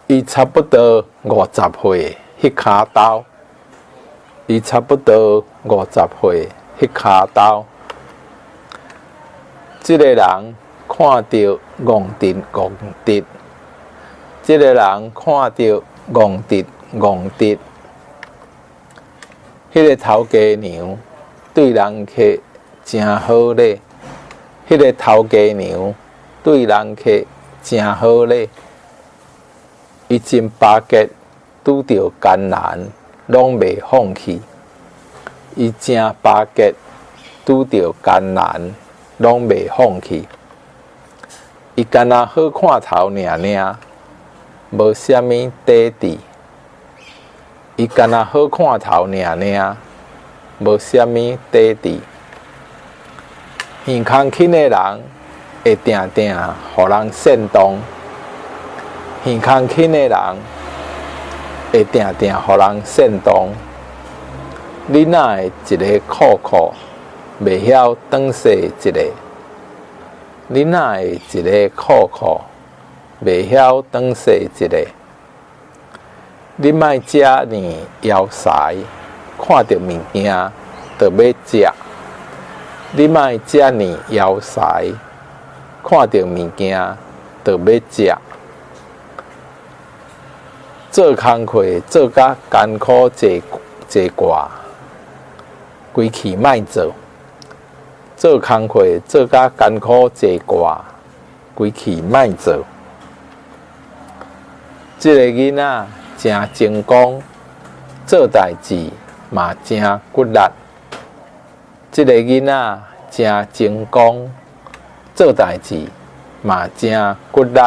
伊差不多五十歲，彼跤豆。伊差不多五十歲，彼跤豆。這个人看著戇直戇直，這个人看著戇直戇直。彼个頭家娘對人客誠好禮，彼个頭家娘對人客誠好禮。伊真巴結，拄著艱難攏袂放棄。伊誠巴結，拄著艱難攏袂放棄。伊干焦好看頭爾爾，無啥物底底。伊干焦好看頭爾爾，無啥物底底。耳空輕的人會定定予人煽動。耳空輕的人會定定予人煽動。你若會一个箍箍，袂曉轉踅一个？你若會一个箍箍，袂曉轉踅一个？你莫遮爾枵饞，看著物件就欲食。你莫遮爾枵饞，看著物件就欲食。做工課做甲艱苦濟濟掛，規氣莫做。做工課做甲艱苦濟掛，規氣莫做。這个囡仔誠精光，做代誌嘛誠骨力。這个囡仔誠精光，做代誌嘛誠骨力。